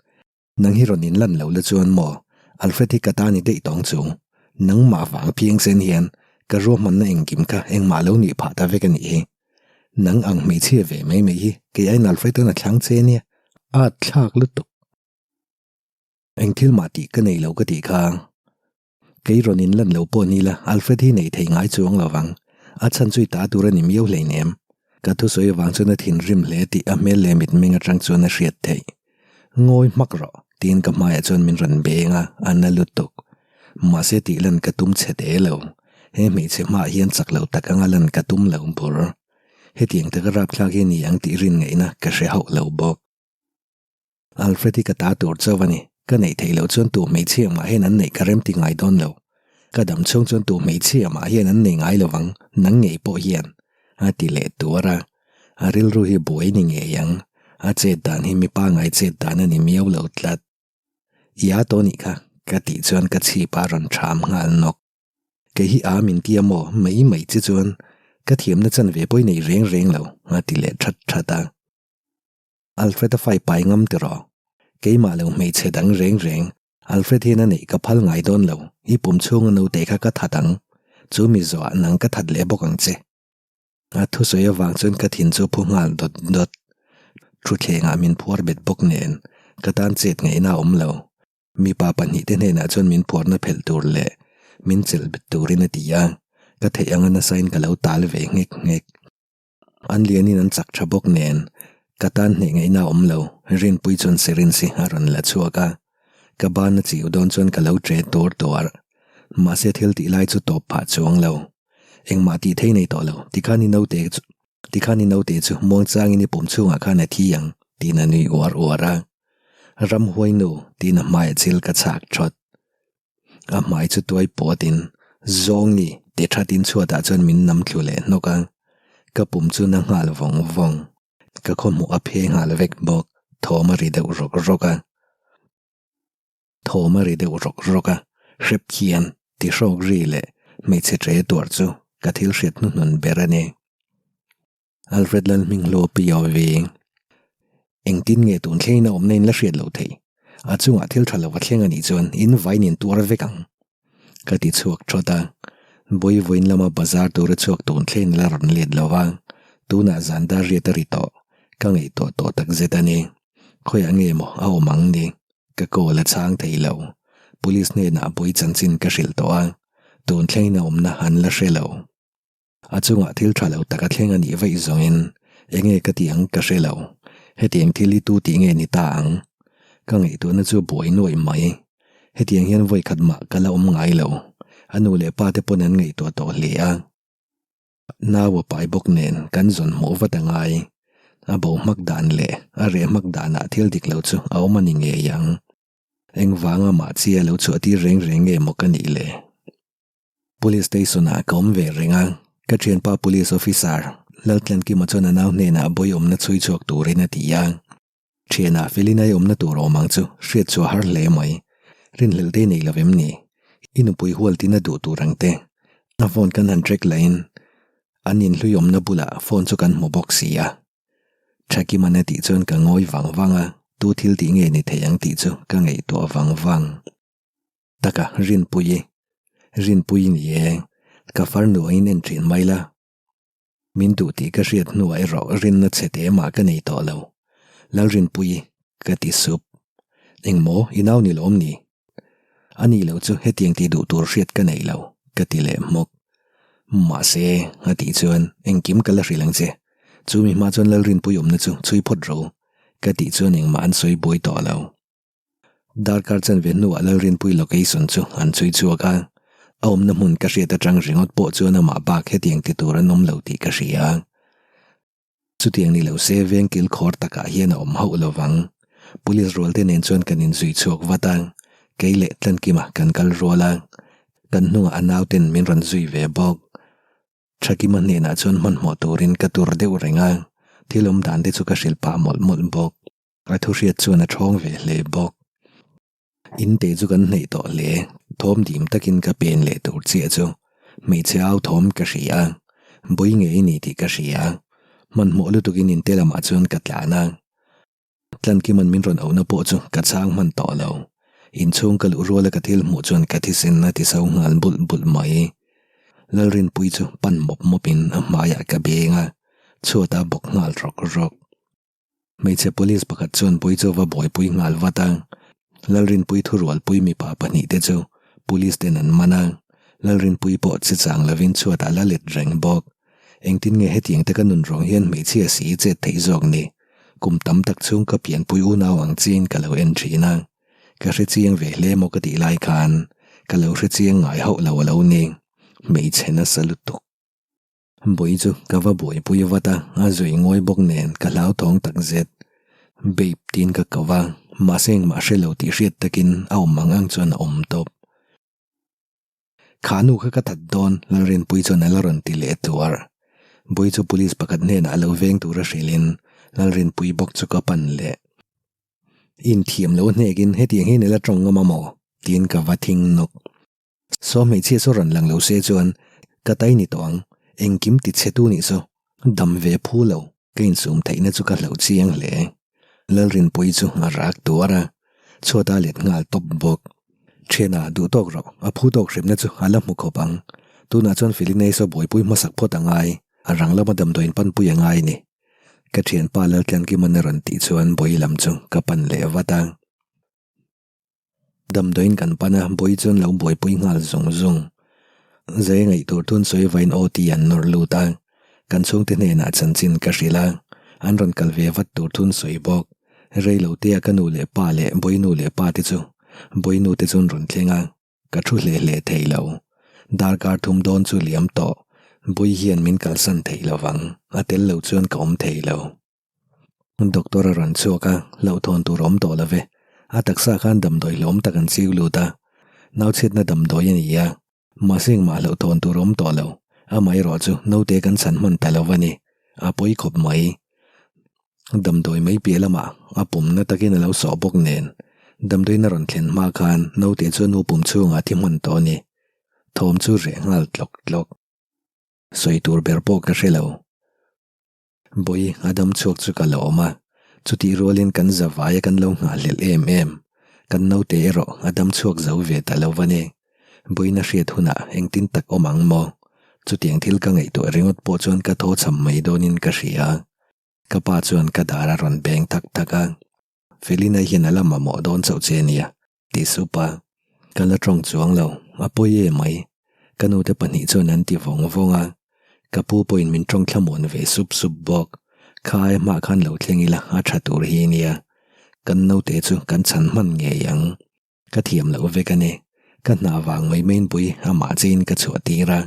Nang hi rawn inlan lo la chuan maw? Alfred hi ka ta ni daih tawng chung. Nangmah vang phiang sen hian ka ruahmanna engkim kha engmah lo nih phah ta vek a nih hi. Nang ang hmeichhia ve mai mai hi kei aiin Alfred an a thlang che nia. At thlak lutuk. Eng thil mah tih ka nei lo ka tih kha. Kei rawn in lan lo pawh ni la, Alfred hi nei thei ngai chuang lo vang. A chhan chu i ta tur a ni miau hleinem. Ka thusawi avang chuan a thinrim hle tih a hmel leh mitmeng atang chuan a hriat theih. Ngawi hmak rawh, tiin ka hmaiah chuan min rawn beng a, a na lutuk. Mahse tih lan ka tum chhe te lo. He hmeichhe hmaah hian chak lo tak anga lan ka tum lo bur. Hetiang taka rapthlak hi a ni ang tih rin ngaihna ka hre hauh lo bawk. Alfred hi ka ta tur chauh a ni. Ka neih theih loh chuan tu hmeichhia mah hian an neih ka rem ti ngai dawn lo. Ka dam chhung chuan tu hmeichhia mah hian an nei ngai lo vang, nang ngei pawh hian, a ti leh tuar a. A rilru hi buai ni ngei ang. A chet dan hi mipa ngai chet dan a ni miau lo tlat. I a tawh nih kha, ka tih chuan ka chhip a rawn ṭham nghal nawk. Kei hi a min tia maw mai mai che chuan ka thiamna chanve pawh i nei reng reng lo, a ti leh ṭhat ṭhat a. Alfred-a fai pai ngam tiraw? Keimah lo hmeichhe dang reng reng, Alfred hian a neih ka phal ngai dawn lo, i pum chhunga naute kha ka that ang, chu mi zawhah nang ka that leh bawk ang che. A thusawi avang chuan ka thin chu phu nghal dawt dawt. Thutthlengah min phuar bet bawk nen, ka tan chet ngaihna a awm lo. Mipa pahnihte hnenah chuan min phuarna phelh tur leh min chelh bet turin a ti a, ka theih anga nasain ka lo tal ve nghek nghek. An lianin an chak tha bawk nen ka tan hneh ngaihna a awm lo, Rinpui chuan syringe hi a rawn la chhuak a, ka ban a chiu dawn chuan ka lo che tur tuar. Mahse thil tih lai chu tawp phah chuang lo. Engmah tih thei nei tawh lo, tikhan i naute chu tikhan i naute chu muangchangin i pum chhungah khan a thi ang tiin a nui uar uar a. Ramhuai nu tiin a hmaiah chil ka chhak thawt. A hmai chu tuai pawtin zawng ni ti thatin chhuatah chuan min nam thlu leh hnawk a, ka pum chu na nghal vawng vawng. Ka khawhmuh a phe nghal vek bawk, thawm a ri deuh rawk rawk a. Thawm a ri deuh rawk rawk a, hrep khian ti hrawk ri leh hmeichhe ṭe tuar chu ka thil hriat hnuhnun ber a ni. Alfred Lalhminghlu POV. Engtin nge tun thlengin a awmna in la hriat loh theih? A chungah thil tha lo a thleng a nih chuan in vain in tuar vek ang. Ka ti chhuak thawt a, Bawi vawiin lama bazar tura chhuak tun thlengin la rawn let lo va, tunah zan dar riat a ri tawh, ka ngaihtuah tawh tak zet a ni. Khawiah nge maw a awm ang ni? Ka call a chhang thei lo. Police hnenah bawi chanchin ka hrilh tawh a, tun thlengin a awmna an la hre lo. A chungah thil tha lo tak a thleng a nih vaih zawngin enge ka tih ang ka hre lo. Hetiang thil hi tu tih nge ni ta ang? Ka ngaihtuahna chu buai nuaih mai. Hetiang hian vawi khat mah ka la awm ngai lo. A nu leh pa te pawn an ngaihtuah tawh hle a. Nau a pai bawk nen kan zawn hmuh vat a ngai. A bo hmak dan leh a reh hmak danah thil dik lo chu a awm a ni ngei ang. Engvanga mah chi a lo chhuah tir reng reng nge maw ka nih le? Police station ah ka awm ve reng a, ka thianpa police officer Laltlankima chuan a nau hnenah bawi awmna chhui chhuak turin a ti a. Thianah felin ai awmna tur awm ang chu hriat chhuah har hle mai. Rinhlelh te nei lo em ni? I nupui hual tina duh tur ang te. A phone kan han track lahin an inhlui awmna bulah phone chu kan hmu bawk si a. Thakiman a tih chuan ka ngawi vang vang a, tu thil tih nge ni thei ang tih chu ka ngaihtuah vang vang. Taka Rinpuii, Rinpuii ni e, ka farnu a in en thin mai la. Min duh tih ka hriat hnuah erawh rinna chhe te mah ka nei tawh lo. Lalrinpuii, ka ti sup. Engmaw, i nau ni lawm ni? A ni lo chu hetiang tih duh tur hriat ka nei lo, ka ti leh hmawk. Mahse, a tih chuan engkim ka la hrilh ang che. Chu mi hma chuan Lalrinpuii awmna chu chhui phawt ro. Ka tih chuan engmah an sawi buai tawh lo. Darkar chanve hnuah Lalrinpui location chu an chhui chhuak a, a awmna hmun ka hriat atang ringawt pawh chuan amah bak hetiang ti tur an awm lo tih ka hria. Chutiang ni lo se veng kil khawr takah hian a awm hauh lo vang. Police rual te nen chuan kan inzui chhuak vat a, kei leh Tlankima kan kal rual a, kan hnungah a nauten min rawn zui ve bawk. Thakima hnenah chuan hmanhmawh turin ka tur deuh reng a, thil awm dan te chu ka hrilh pah mawlh mawlh bawk. A thuhriat chuan a thawng ve hle bawk. In te chu kan hneih tawh hle, thawm dim takin ka pen leh tur chiah chu hmeichhe au thawm ka hria a, bawi ngei a ni tih ka hria. Hmanhmawh lutukin in te lamah chuan ka tlan a. Tlankiman min rawn auhna pawh chu ka chhang hman tawh lo. Inchhung ka luh ruala ka thil hmuh chuan ka thisen a ti so nghal bulh bulh mai. Lalrinpui chu pan mawp mawpin a hmaiah ka beng a, chhuat a bawk nghal rawk rawk. Hmeichhe police pakhat chuan pui chu va buaipui nghal vat a, Lalrinpui thurualpui mipa pahnihte chu police ten an man a, Lalrinpui pawh che chang lovin chhuat a la let reng bawk. Engtin nge hetiang taka nun rawng hian hmeichhia si chet theih zawk ni? Kum tam tak chhung ka pianpui unau ang chiin ka lo en thin a, ka hre chiang ve hle maw ka tih lai khan ka lo hre chiang ngai hauh lo a lo ni, hmeichhe nasa lutuk. Bui chu ka va buaipui vat a, a zui ngawi bawk nen ka hlauthawng tak zet. Babe tiin ka ko va, mahse engmah hre lo tih hriat takin a awm ang ang chuan a awm tawp. Kha nu kha ka that dawn, Lalrinpui chuan a la rawn ti leh tuar. Bui chu police pakhat hnenah a lo veng tura hrilhin Lalrinpui bawk chu ka pan leh. Inthiam lo hnekin hetiang hi nila tawng ngam a maw? tiin ka va thing nawk. Saw hmeichhia saw rawn lang lo se chuan ka tai ni tawh ang, engkim ti chhe tu nih saw dam ve phu lo, ka insum theihna chu ka hlauh chiang hle. Lalrinpui chu a rak tuar a, chhuat a let nghal tawp bawk. Thiana duh tawk rawh, a phu tawk hremna chu a la hmu khawp ang. Tunah chuan Felinei saw buaipui hmasak phawt a ngai, a rang lama damdawiin panpui a ngai ni. Ka thianpa Laltlankima'n a rawn tih chuan bawi lam chu ka pan leh vat a. Damdawiin kan pan a, bawi chuan lo buaipui nghal zung zung. Zai ngaih tur tun sawi vain OT an nawr lut a, kan chhungte hnenah chanchin ka hrilh a, an rawn kal ve vat tur tun sawi bawk. Rei lo tea ka nu leh pa leh bawi nu leh pa te chu bawi nu te chuan rawn thleng a, ka thu hle hle thei lo. Darkar thum dawn chu liam tawh, bawi hian min kalsan thei lovang, a tel lo chuan ka awm thei lo. Doctor a rawn chhuak a, hlauhthawn tur awm tawh lo ve. A taksa khan damdawi hlawm tak an chiu lut a, nauchhiatna damdawi a ni a, mahse engmah hlauhthawn tur awm tawh lo. Amaherawh chu naute kan chhan hman ta lo a ni, a pawi khawp mai. Damdawi mai piah lamah a pumna takin a lo sawh bawk nen, damdawiin a rawn thlen hma khan naute chu a nu pum chhungah a thi hman tawh a ni. Thawm chu reh nghal tlawk tlawk. Sawi tur ber pawh ka hre lo. Bawi a dam chhuak chu ka la awm a, chutih rualin kan zavaia kan lo nghahhlelh em em. Kan naute erawh a dam chhuak zo ve ta lo va ni. Bawiin a hriat hunah engtin tak awm ang maw? Chutiang thil ka ngaihtuah ringawt pawh chuan ka thaw cham mai dawnin ka hria. Ka pa chuan ka dar a rawn beng thak thak a, Felina hian a la mamawh dawn chauh che nia. Ti sup a, ka la tawng chuang lo, a pawi e mai. Ka nute pahnih chuan an ti vawng vawng a, ka pu pawhin min tawng thlamuan ve sup sup bawk. Kha ai hmah khan lo thleng ila a tha tur hi nia. Kan naute chu kan chhan hman ngei ang. Ka thiam loh vek a ni. Ka hna vang mai maiin pui amah chein ka chhuah tir a.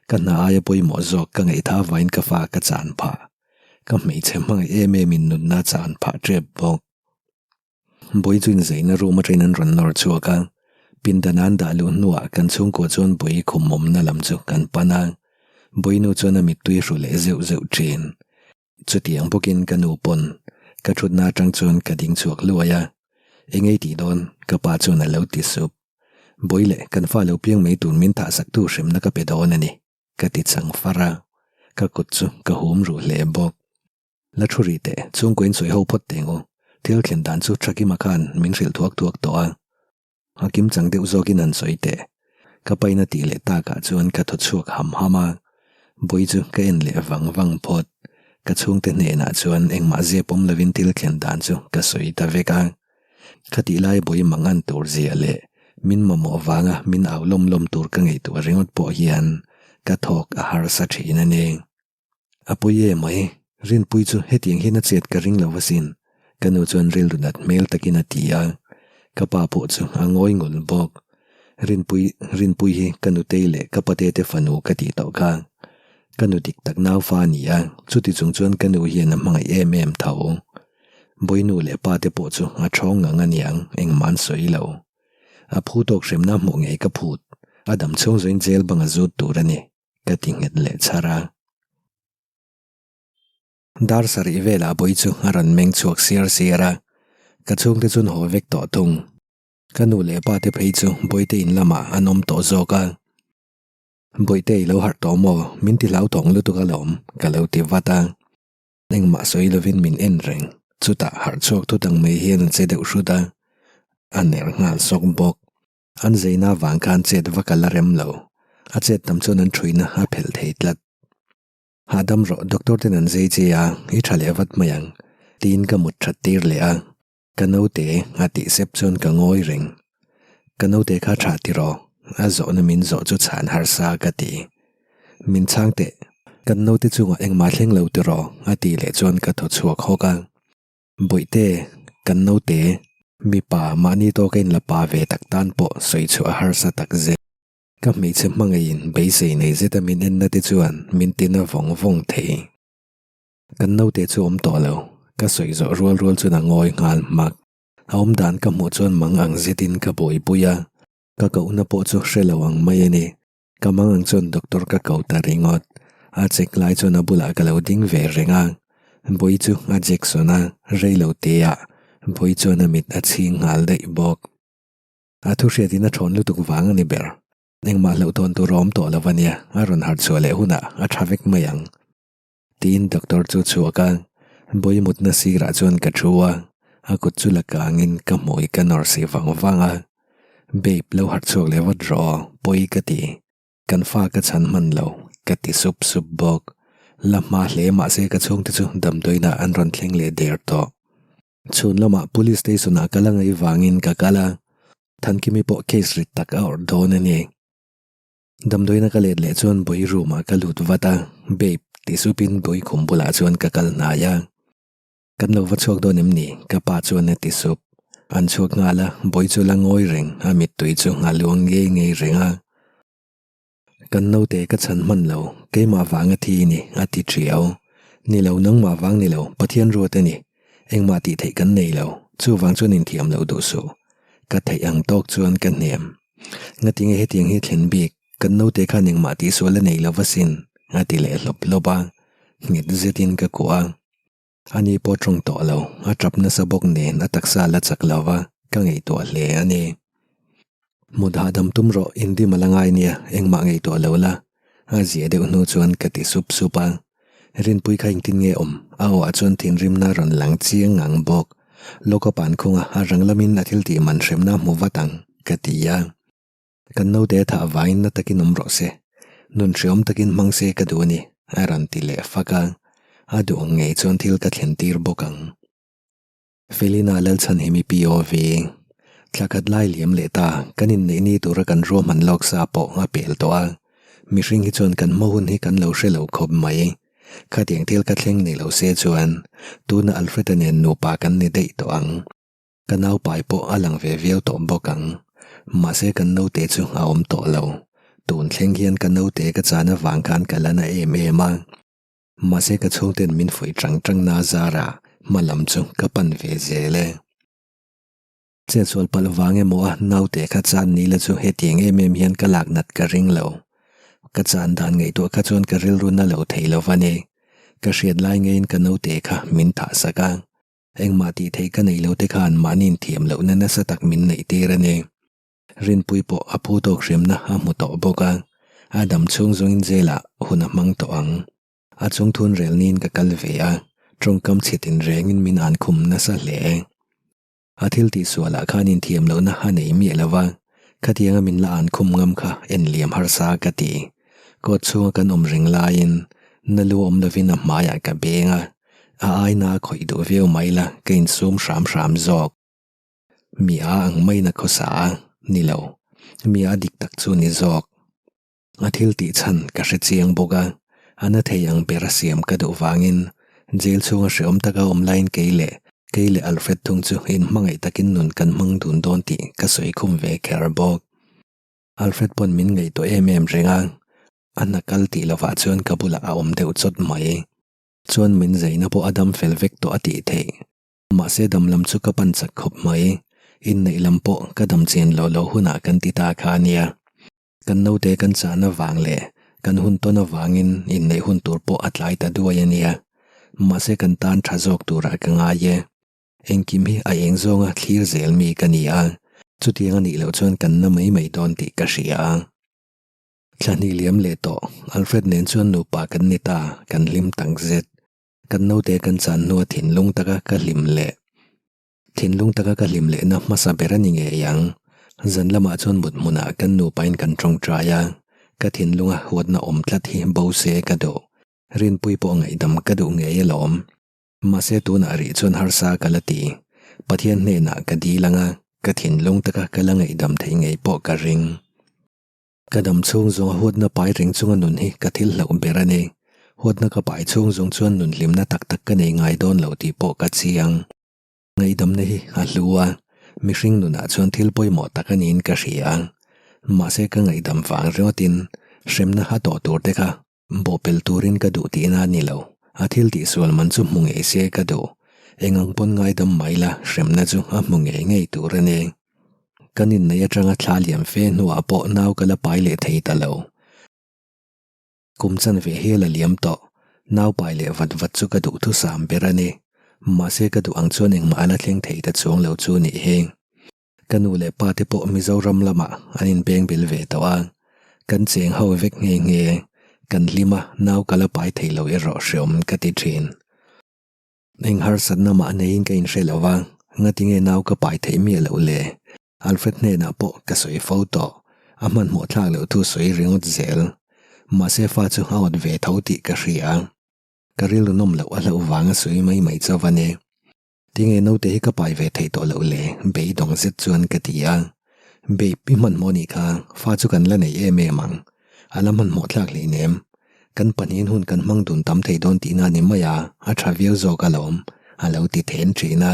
Ka hna aia pawimawh zawk ka ngaihtha vain ka fa ka chan phah. Ka hmeichhe hmangaih em em in nunna chan phah tep bawk. Bawi chu inzaina room atangin an rawn nawr chhuak a, pindan an dah luh hnuah kan chhungkua chuan Bawi khum awmna lam chu kan pan a, Bawi nu chuan a mittui hru leh zeuh zeuh thin. Chutiang bawkin ka nu pawn ka thutna atang chuan ka ding chhuak luai a, Eng ei tih dawn? ka pa chuan a lo ti sup. Bawi leh kan fa lo piang mai tur min thahsaktu hremna ka pe dawn a ni, ka ti chang far a, ka kut chu ka hum ruh hle bawk. La thu rih teh, chhungkaw in sawi ho phawt teh ang u. Thil thlen dan chu Thakima khan min hrilh thuak thuak tawh a. A kim chang deuh zawkin han sawi teh. Ka pain a tih leh takah chuan ka thaw chhuak ham ham a. Bawi chu ka en leh vang vang phawt. Ka chhungte hnenah chuan engmah zep awm lovin thil thlen dan chu ka sawi ta vek a. Khatih lai bawi mang an tur zia leh min mamawh vanga min au lawm lawm tur ka ngaihtuah ringawt pawh hian ka thawk a harsa thin a ni. A pawi e mai, Rinpui chu hetiang hian a chet ka ring lo asin. Ka nu chuan rilru nat hmel takin a ti a, ka pa pawh chu a ngawi ngul bawk. Rinpui, Rinpui hi ka nutei leh ka pate te fanu ka tih tawh kha. Ka nu dik tak naufa a ni a, chuti chung chuan ka nu hian a hmangaih em em tho. Bawinu leh pa te pawh chu a ṭhawng ngang a niang, engmah an sawi lo. A phu tawk hremna hmuh ngei ka phut, a dam chhung zawin jail bang a zut tur a ni, ka ti nghet leh chhar a. Dar sarih velah bawi chu a rawn meng chhuak siar siar a, ka chhungte chuan haw vek tawh thung. Ka nu leh pa te phei chu bawite in lamah an awm tawh zawk a. Bawihte i lo harh tawh maw? Min ti hlauthawng lutuk alawm, ka lo ti vat a. Engmah sawi lovin min en reng, chutah harh chhuak thut ang mai hian a che deuh hrut a, a ner nghal sawk bawk. An zeina vang khan chet vak a la rem lo, a chet tam chuan an thuina a phelh thei tlat. Hahdam rawh, doctor ten an zei che a, i tha leh vat mai ang, tiin ka mut that tir leh a. Ka naute a tih sep chuan ka ngawi reng. Ka naute kha tha tiraw? A zawhna min zawh chu chhan harsa ka ti. Min chhang teh, kan naute chungah engmah thleng lo tiraw? A tih leh chuan ka thaw chhuak hawk a. Bawihte, kan naute, mipa mahni tawka inla pa ve tak tan pawh sawi chhuah a harsa tak zet. Ka hmeichhe hmangaihin beisei nei zeta min enna te chuan min tina vawng vawng thei. Kan naute chu awm tawh lo, ka sawi zawh rual rual chuan a ngawi nghal hmak. A awm dan ka hmuh chuan mang ang zetin ka buaipui a, ka kohna pawh chu hre lo ang mai a ni. Ka mang ang chuan doctor ka ko ta ringawt. A check lai chuan a bulah ka lo ding ve reng a, Bawi chu a Jackson a, rei lo te ah Bawi chuan a mit a chhing nghal daih bawk. A thu hriatin a thawn lutuk vang a ni ber. Engmah hlauhthawn tur a awm tawh lo a nia, a rawn harh chhuah leh hunah a tha vek mai ang. Tiin doctor chu chhuak a, bawi mutna sirah chuan ka thu a, a kut chu la kangin ka hmui ka nawr si vang vang a. Babe lo harh chhuak leh vat rawh aw, pawi ka ti. Kan fa ka chhan hman lo, ka ti sup sup bawk. La hma hle mahse ka chhungte chu damdawiinah an rawn thleng leh der tawh. Chhun lamah police station ah ka la ngaih vangin ka kal a, Thankimi pawh case rit tak a awrh dawn a ni. Damdawiina ka let leh chuan bawi room ah ka lut vat a, Babe ti supin bawi khum bulah chuan ka kal hnai a. Kan lo va chhuak dawn em ni? ka pa chuan a ti sup. An chhuak nghal a, bawi chu la ngawi reng, a mittui chu a luang ngei ngei reng a. Kan naute ka chhan hman lo, keimah vanga thi i ni, a ti thiau. Ni lo, nangmah vang ni lo, Pathian ruat a ni. Engmah tih theih kan nei lo, chuvang chuan inthiam loh duh suh. Ka theih ang tawk chuan ka hnem. Ngatinge hetiang hi thlen bik, kan naute khan engmah tihsual a nei lo va sin, a ti leh hlawp hlawp a, nghet zetin ka kuah a. Ani pawh tawng tawh lo, a tap nasa bawk nen a taksa la chak lo va, ka ngaihtuah hle a ni. Mut hahdam tum rawh, indim a la ngai nia, engmah ngaihtuah lo la, a zia deuh hnu chuan ka ti sup sup a. Rinpui kha engtin nge awm? A aw ah chuan thinrimna a rawn lang chiang ngang bawk. Lawk a pan khung a, a rang lamin a thil tih man hremna a hmu vat ang, ka ti a. Kan naute a thah vangin na takin awm rawh se. Nun hreawm takin hmang se ka duh a ni, a rawn ti leh fak a. A duh ang ngei chuan thil ka thlen tir bawk ang. Felina Lalchhanhimi POV, Thla khat lai liam leh ta, kan inneih ni tura kan ruahman lawk sa pawh a pel tawh a. Mihring hi chuan kan hma hun hi kan lo hre lo khawp mai. Khatiang thil ka thleng ni lo se chuan tuna Alfred-a nen nupa kan ni daih tawh ang. Ka naupai pawh a lang ve viau tawh bawk ang. Mahse kan naute chu a awm tawh lo. Tun thleng hian ka naute ka chan avang khan ka la na em em a. Mahse ka chhungten min fuih tang tang na zara hma lam chu ka pan ve zel e. Chetsual palh vang emaw a naute kha chan ni la chu hetiang em em hian ka lak nat ka ring lo. Ka chan dan ngaihtuah kha chuan ka rilru na lo thei lo va ni. Ka hriat lai ngeiin ka naute kha min thah sak a. Engmah tih theih ka nei lo te khan mahni inthiam lohna nasa tak min neih tir a ni. Rinpui pawh a phu tawk hriamna a hmu tawh bawk a, a dam chhung zawngin zelah hun a hmang tawh ang. A chung thun rel niin ka kal ve a, tawngkam chhe tin rengin min an khum nasa hle. A thil tihsualah khan inthiam lohna a nei miah lo va, khatianga min la an khum ngam kha en liam harsa ka ti. Court chhunga kan awm reng laiin na lu awm lovin a hmaiah ka beng a, a aina a khawih duh viau mai la ka insum hram hram zawk. Mi a ang maiin a khawsa a, ni lo. Mi a dik tak chu ni zawk. A thil tih chhan ka hre chiang bawk a, a na thei ang ber a siam ka duh vangin jail chhunga hreawm taka awm laiin kei leh. Kei leh Alfred thung chu inhmangaih takin nun kan hmang dun dawn tih ka sawi khum ve kher bawk. Alfred pawn min ngaihtuah em em reng a, a hna kal tih lovah chuan ka bulah a awm deuh chawt mai. Chuan min zeina pawh a dam fel vek tawh a tih theih. Mahse dam lam chu ka pan chak khawp mai. Inneih lam pawh ka dam chian lo lo hunah kan ti ta kha a nia. Kan naute kan chahna vang leh kan hun tawn avangin inneih hun tur pawh a tlai ta duai a nia. Mahse kan tan tha zawk turah ka ngai e. Engkim hi a eng zawnga thlir zel mi ka ni a, chutiang a nih loh chuan kan na mai mai dawn tih ka hria. Thla hnih liam leh tawh, Alfred nen chuan nupa kan ni ta, kan hlim tak zet. Kan naute kan chan hnua thinlung taka ka hlim leh. Thinlung taka ka hlim lehna hmasa ber a ni ngei ang. Zan lamah chuan mut hmunah kan nupain kan tawngtai a, ka thinlunga huatna awm tlat hi bo se ka duh. Rinpui pawh ngaihdam ka duh ngei alawm. Mahse tunah rih chuan harsa ka la ti. Pathian hnenah ka dil ang a, ka thinlung taka ka la ngaihdam theih ngei pawh ka ring. Ka dam chhung zawng a huatna pai reng chunga nun hi ka thil hlauh ber a ni. Huatna ka pai chhung zawng chuan nun hlimna tak tak ka nei ngai dawn lo tih pawh ka chiang. Ngaihdamna hi a hlu a, mihring nunah chuan thil pawimawh tak a niin ka hria. Mahse ka ngaihdam vang ringawtin hremna a tawh tur te kha Bawhpelh turin ka duh tihna a ni lo. A thil tihsual man chu hmu ngei se ka duh. Eng ang pawn ngaidam mai la, hremna chu a hmu ngei ngei tur a ni. Kan inneih atanga thla liam fe hnuah pawh nau ka la pai leh thei ta lo. Kum chanve hial a liam tawh. Nau pai leh vat vat chu ka duh thusam ber a ni. Mahse ka duh ang chuan engmah a la thleng thei ta chuang lo chu nih hi. Ka nu leh pa te pawh Mizoram lamah an inbeng bil ve tawh a, kan cheng ho vek nghe nghe, kan hlim a, nau ka la pai thei lo erawh hreawm ka ti thin. Eng harsatna mah neiin ka inhre lo va, ngatinge nau ka pai theih miah loh le? Alfred hnenah pawh ka sawi fo tawh, a hmanhmawh thlak loh thu sawi ringawt zel. Mahse fa chu a awt ve tho tih ka hria. Ka rilru nawm loh a hlauh vanga sawi mai mai chauh a ni. Tinge naute hi ka pai ve theih tawh loh le? Beidawng zet chuan ka ti a. Babe, i hmanhmawh nih kha, fa chu kan la nei em em ang. A la hmanhmawh thlak hleinem. Kan pahnihin hun kan hmang dun tam thei dawn tihna a ni mai a, a tha viau zawk alawm, a lo ti then thin a.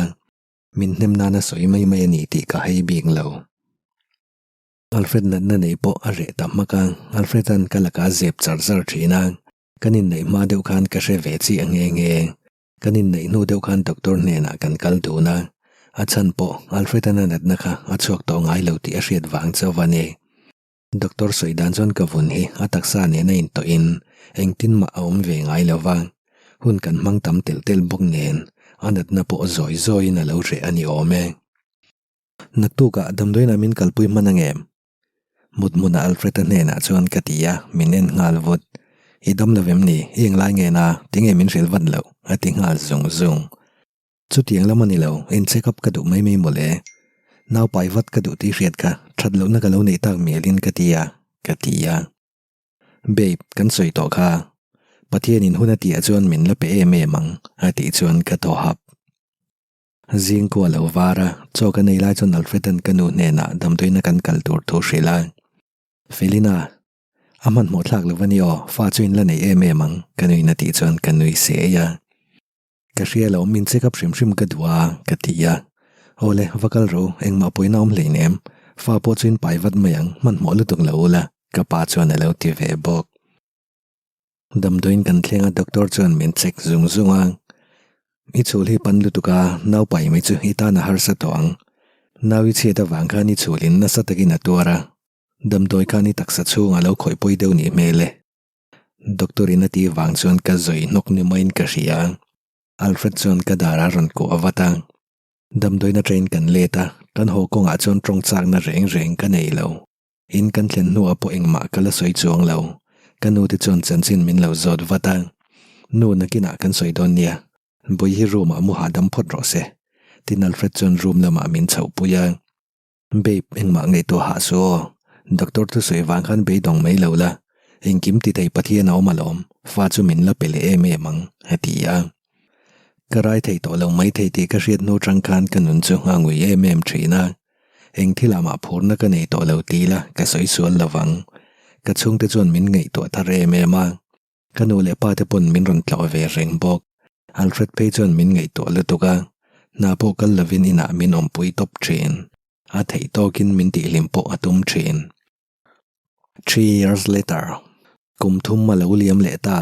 Min hnem nana sawi mai mai a ni tih ka hei bik lo. Alfred natna nei pawh a reh ta hmak a, Alfred-a'n ka lakah a zep char char thin a. Kan inneih hma deuh khan ka hre ve chiah nghe nghe. Kan inneih hnu deuh khan doctor hnenah kan kal dun a, a chhan pawh Alfred-a natna kha a chhuak tawh ngai lo tih a hriat vang chauh a ni. Doctor sawi dan chuan ka vun hi a taksa nen a intawhin engtin mah a awm ve ngai lo va, hun kan hmang tam telh telh bawk nen a natna pawh zawi zawiin a lo reh a ni awm e. Naktukah damdawiinah min kalpui hman ang em? Mut hmunah Alfred-a hnenah chuan ka ti a, min en nghal vut. I dam lo em ni? I englai nge na? Tinge min hrilh vat loh? a ti nghal zung zung. Chutiang lam a ni lo, in check up ka duh mai mai mawle. Nau pai vat ka duh tih hriat kha that lohna ka lo neih tak mialin ka ti a, ka ti a. Babe, kan sawi tawh kha. Pathianin hun a tihah chuan min la pe em em ang, a tih chuan ka thaw hap. Zing kua lo var a, chaw ka nei lai chuan Alfred-a'n ka nu hnenah damdawiina kan kal tur thu hrilh a. Felina, a hmanhmawh thlak lo va ni aw, fa chu in la nei em em ang, ka nuin a tih chuan ka nui se a. Ka hria lo, min check up hrim hrim ka duh a, ka ti a. Aw le, va kal ro, engmah pawina awm hleinem, fa pawh chu in pai vat mai ang, hmanhmawh lutuk lo ula, ka pa chuan a lo ti ve bawk. Damdawiin kan thleng a doctor chuan min check zung zung a, I chhul hi pan lutuk a, nau pai mai chu i tan a harsa tawh ang. Nau i chhiat avang khan i chhulin nasa takin a tuar a, damdawi khan i taksa chhung a lo khawih pawi deuh nih hmel e. Doctor in a tih vang chuan ka zawi hnawk ni maiin ka hria. Alfred chuan ka dar a rawn kuah vat a, damdawiin atangin kan let a, kan haw kawngah chuan tawng chakna reng reng ka nei lo. In kan thlen hnuah pawh engmah ka la sawi chuang lo. Ka nu te chuan chanchin min lo zawt vat a. Nu nakinah kan sawi dawn nia. Bawi hi room ah mu hahdam phawt rawh se. Tin Alfred chuan room lamah min chhoh pui a. Babe, engmah ngaihtuah hah suh aw. Doctor thusawi vang khan beidawng mai lo la. Engkim ti thei Pathian a awm alawm. Fa chu min la pe leh em em ang, a ti a. Ka rai thei tawh lo mai thei tih ka hriat hnu tang khan ka nun chu a ngui em em thin a. Eng thil ah mah phurna ka nei tawh lo ti ila ka sawi sual lo vang. Ka chhungte chuan min ngaihtuah thar em em a. Ka nu leh pa te pawn min rawn tlawh ve reng bawk. Alfred phei chuan min ngaihtuah lutuk a. Hna pawh kal lovin inah min awmpui tawp thin. A theih tawkin min tihhlim pawh a tum thin. Three years later, kum thum a lo liam leh ta.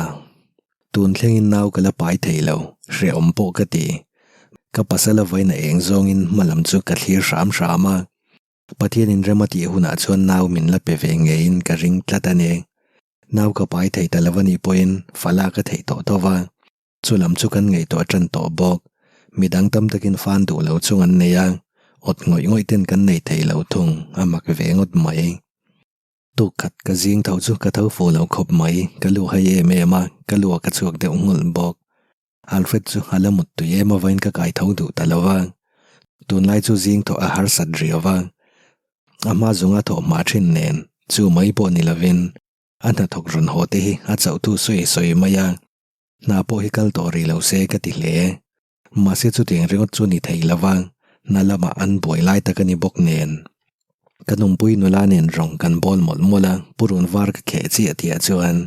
Tun thlengin nau ka la pai thei lo, hrehawm pawh ka ti. Ka pasal a vaina eng zawngin hma lam chu ka thlir hram hram a. Pathianin rem a tih hunah chuan nau min la pe ve ngeiin ka ring tlat a ni. Nau ka pai thei ta lo a nih pawhin fala ka theih tawh tho va. Chu lam chu kan ngaihtuah tan tawh bawk. Midang tam takin fan duh lo chung an nei a, awt ngawih ngawih ten kan nei thei lo thung, a mak ve ngawt mai. Tuk khat ka zing tho chu ka tho fuh lo khawp mai, ka lu hai em em a, ka lu a ka chhuak deuh nghulh bawk. Alfred chu a la mut tui em avain ka kai tho duh ta lo va. Tunlai chu zing thawh a harsat riau va, a hma zunga thawh hma thin nen chu mai pawh ni lovin a hnathawk rawn haw te hi a chauh thu sawi sawi mai a. Hna pawh hi kal tawh rih lo se ka ti hle. Mahse chutiang ringawt chu ni thei lo va, hna lamah an buai lai tak a ni bawk nen. Ka numpui nula nen rawng kan bawl mawlh mawlh a, purun var ka kheh chiah tihah chuan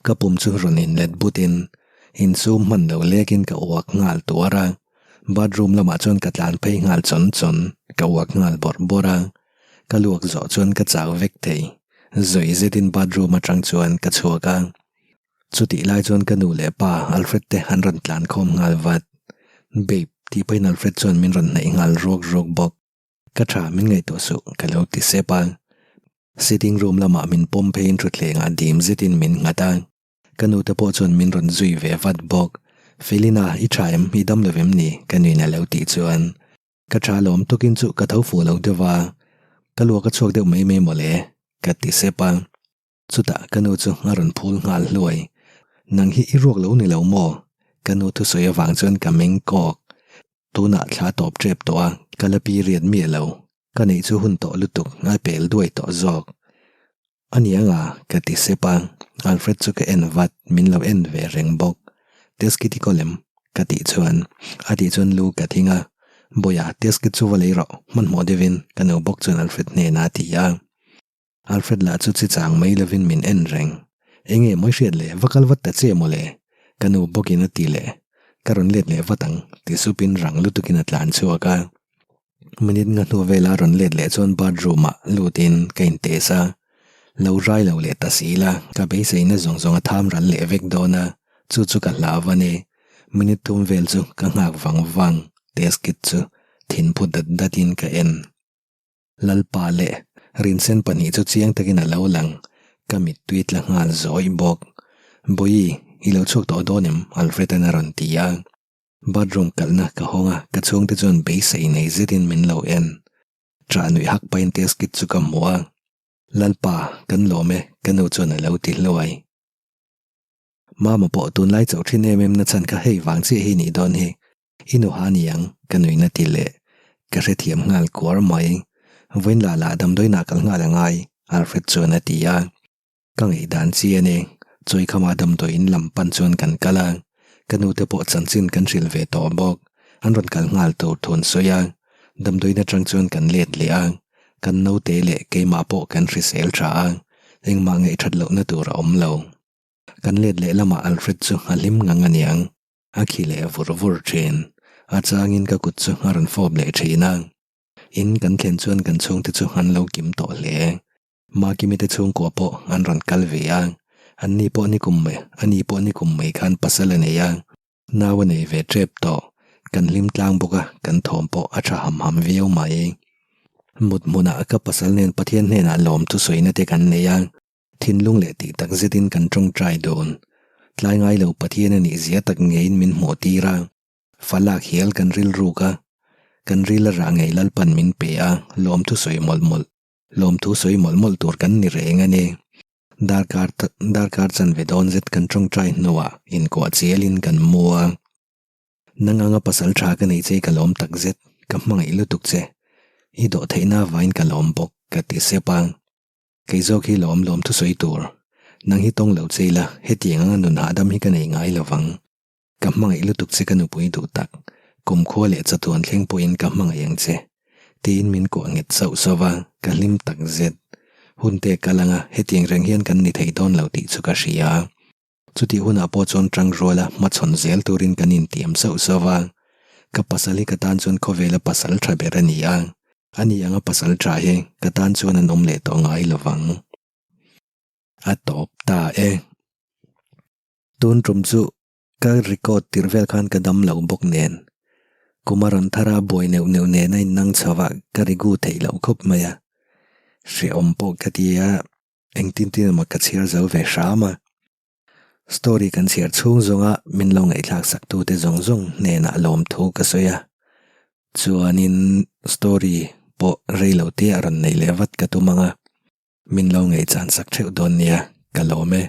ka pum chu rawn inlet butin insum hman lo lekin ka uak nghal tuar a. Bathroom lamah chuan ka tlan phei nghal chawn chawn, ka uak nghal bawrh bawrh a. Ka luak zawh chuan ka chau vek thei. Zawi zetin bathroom atang chuan ka chhuak a. Chutih lai chuan ka nu leh pa Alfred te an rawn tlan khawm nghal vat. Babe, tih pahin Alfred chuan min rawn hnaih nghal ruak ruak bawk. Ka tha min ngaihtuah suh, ka lo ti sep a. Sitting room lamah min pawm pheiin thutthlengah dim zetin min nghat a. Ka nu te pawh chuan min rawn zui ve vat bawk. Felina, i tha em? I dam lo em ni? Ka nuin a lo tih chuan. Ka tha lawm tukin chu ka tho fuh lo deuh va. Ka luak a chhuak deuh mai mai mawle, ka ti sep a. Chutah ka nu chu a rawn phul nghal hluai. Nang hi i ruak lo ni lo maw? Ka nu thusawi avang chuan ka meng kawk. Tunah thla tawp tep tawh a, ka la period miah lo. Ka neih chu hun tawh lutuk a pel duai tawh zawk. A ni anga ka ti sep a, Alfred chu ka en vat, min lo en ve reng bawk. Test kit i kawl em? Ka tih chuan a tih chuan lu ka thing a, Bawiha test kit chu va lei rawh, hmanhmawh deuhin ka nu bawk chuan Alfred hnenah a ti a. Alfred lah chu chi chang mai lovin min en reng. Enge mawi hriat le, va kal vat ta che mawle? Ka nu bawkin a ti leh. Ka rawn let leh vat ang, ti supin rang lutukin a tlan chhuak a. Minute nga hnu vela rawn let leh chuan bathroom ah lutin ka intest a. Lo rai lo leh ta si la, ka beiseina zawng zawng a tham ral leh vek dawn a, chu chu ka hlau a ni. Minute thum vel chu ka nghak vang vang, test kit chu thinphu dat datin ka en. Lalpa leh Rinsen pahnih chu chiang takin a lo lang, ka mittui tla nghal zawih bawk. Bawihi, i lo chhuak tawh dawn em? Alfred-a'n a rawn ti a. Bathroom kalhna ka hawng a, ka chhungte chuan beisei nei zetin min lo en. Ṭah nuih hak pahin test kit chu ka hmu a. Lalpa, kan lawm e, ka nu chuan a lo ti hluai. Mama pawh tunlai chauh ṭhin em em na chhan kha hei vang chiah hi nih dawn hi. I nu ha ni ang, ka nuihna ti leh. Ka hrethiam nghal kuar mai. Vawiin lah lah damdawiinah kal nghal a ngai, Alfred chuan a ti a. Ka ngaihdan chi a ni. Chawikhama damdawiin lam pan chuan kan kal a. Ka nute pawh chanchin kan hrilh ve tawh bawk. An rawn kal nghal tur thu an sawi a. Damdawiin atang chuan kan let leh a. Kan naute leh keimah pawh kan hrisel tha a. Engmah ngaihthat lohna tur a awm lo. Kan let leh lamah Alfred chu a hlim ngang a niang. A khi leh vur vur thin. A changin ka kut chu a rawn fawp leh thin a. In kan thlen chuan kan chhungte chu an lo kim tawh hle. Makimi te chhungkua pawh an rawn kal ve a. Anni pawh ni kum mai, ani pawh ni kum mai khan pasal a nei a. Nau a nei ve tep tawh. Kan hlim tlang bawk a, kan thawm pawh a tha ham ham viau mai. Mut hmunah ka pasal nen Pathian hnenah lawm thusawina te kan nei a. Thinlung leh tih tak zetin kan tawngtai dawn. Tlai ngai lo Pathian a nih zia tak ngeiin min hmuh tir a. Fa lak hial kan rilruk a. Kan ril a rah ngei Lalpan min pe a, lawmthu sawi mawlh mawlh, lawmthu sawi mawlh mawlh tur kan ni reng a ni. Darkar darkar chanve dawn zet kan tawngtai hnuah inkuah chialin kan mu a. Nang anga pasal tha ka nei che ka lawm tak zet, ka hmangaih lutuk che. I dawhtheihna avain ka lawm bawk, ka ti sep a. Kei zawk hi lawm lawm thusawi tur. Nang hi tawng lo che ila, hetiang anga nun hahdam hi ka nei ngai lo vang. Ka hmangaih lutuk che ka nupui duh tak. Kumkhua leh chatuan thleng pawhin ka hmangaih ang che. Tiin min kuah nghet sauh sauh va, ka hlim tak zet. Hun te kal anga hetiang reng hian kan ni thei dawn lo tih chu ka hria. Chutih hunah pawh chuan tangruala hmachhawn zel turin kan intiam sauh sauh va. Ka pasal hi ka tan chuan khawvela pasal tha ber a ni a, ani anga pasal tha hi ka tan chuan an awm leh tawh ngai lo vang. A tawp ta e. Tun tum chu ka record tirh vel khan ka dam lo bawk nen. Kum a rawn thar a buai neuh neuh nen a innang chho a, ka rigu theih loh khawp mai a. Hrehawm pawh ka ti a, engtin tin emaw ka chhiar zo ve hram a. Story kan chhiar chhung zawnga min lo ngaihthlak sak tute zawng zawng hnenah lawmthu ka sawi a, chuanin story pawh rei lo te a rawn neih leh vat ka tum ang a, min lo ngaihchan sak theuh dawn nia ka lawm e.